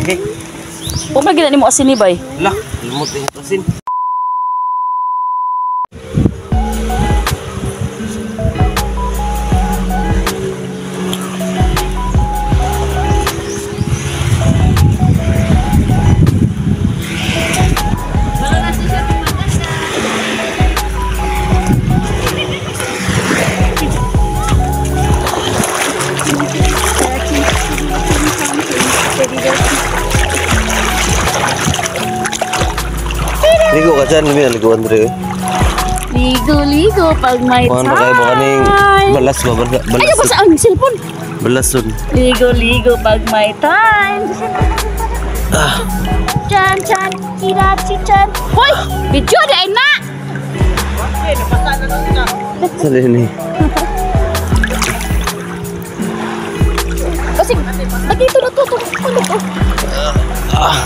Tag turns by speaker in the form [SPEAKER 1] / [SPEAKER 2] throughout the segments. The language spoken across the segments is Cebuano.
[SPEAKER 1] Okay.
[SPEAKER 2] Wa man gid nimo asin ni bay.
[SPEAKER 1] Lah, limot din asin. Ligo ka dyan, may naliguan rin.
[SPEAKER 2] Ligo-ligo pag may time.
[SPEAKER 1] Ano kayo ba kaning balas ba? Balas.
[SPEAKER 2] Ayaw ba sa ang cellphone?
[SPEAKER 1] Balason.
[SPEAKER 2] Ligo-ligo pag may time.
[SPEAKER 1] Ah.
[SPEAKER 2] Chan, chan, kira, chi, chan. Hoy! Video di ay na!
[SPEAKER 1] Saan din eh?
[SPEAKER 2] Kasi, dito na to. Ano to?
[SPEAKER 1] Ah.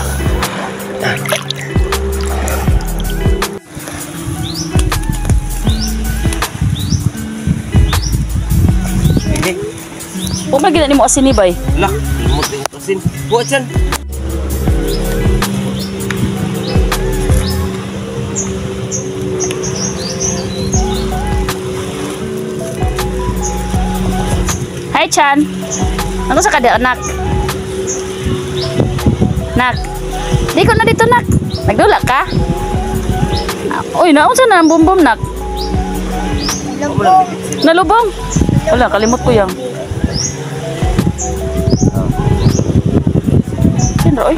[SPEAKER 2] Wa man gid nimo asin ni bay.
[SPEAKER 1] Lah, limot din asin. Buhat dyan.
[SPEAKER 2] Hi Chan. Ano sa kada anak? Nak. Di ko na dito nak. Nagdula ka? Uy, naunsa na ang bumbum nak? Nalubong. Wala, kalimot ko yang. Sino oy?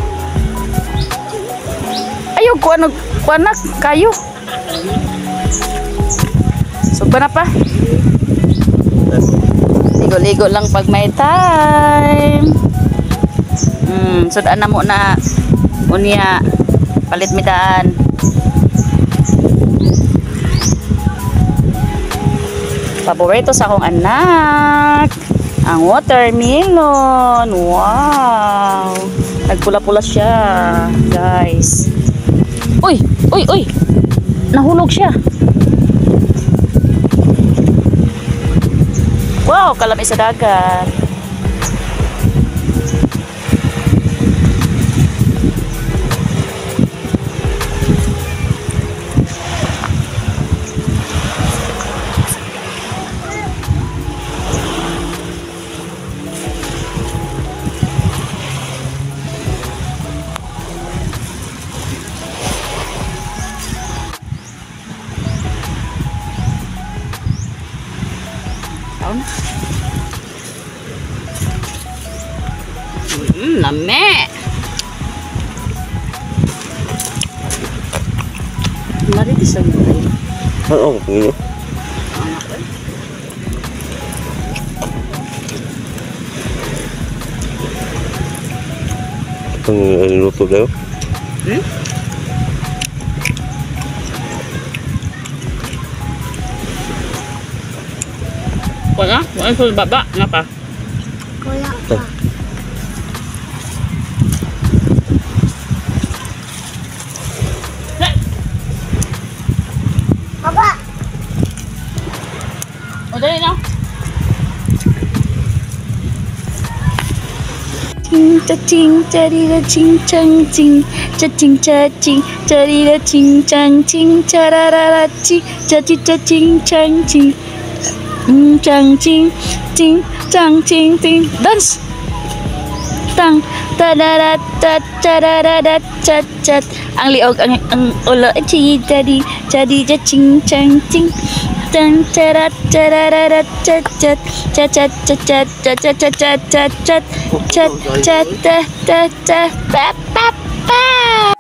[SPEAKER 2] Ayaw ko ano, ko anak, kayo. Sugba na pa. Ligo-ligo lang pag may time. Sudan na mo na unya palit mi daan. Paborito sa akong anak, ang watermelon. Wow. Nagpula-pula siya, guys. Uy, uy, uy. Nahulog siya. Wow, kalami sa dagat. Lame. Maritis ang tayo.
[SPEAKER 1] Oo, okay. Itong luto daw.
[SPEAKER 2] Hmm? Wala? Wala sa baba? Nga pa?
[SPEAKER 3] Wala pa. Baba!
[SPEAKER 2] O, dali na. Ching cha ching cha di da ching chang ching cha ching cha ching cha di da ching chang ching cha ra ra ra chi cha chi cha ching chang ching chang ching ching chang ching ting dance tang ta da da ta cha da da da cha cha ang liog ang ulo chi cha di cha ching chang ching tang cha ra cha ra ra ra cha cha cha cha cha cha cha cha cha cha cha cha cha cha ta ta ta pa pa pa.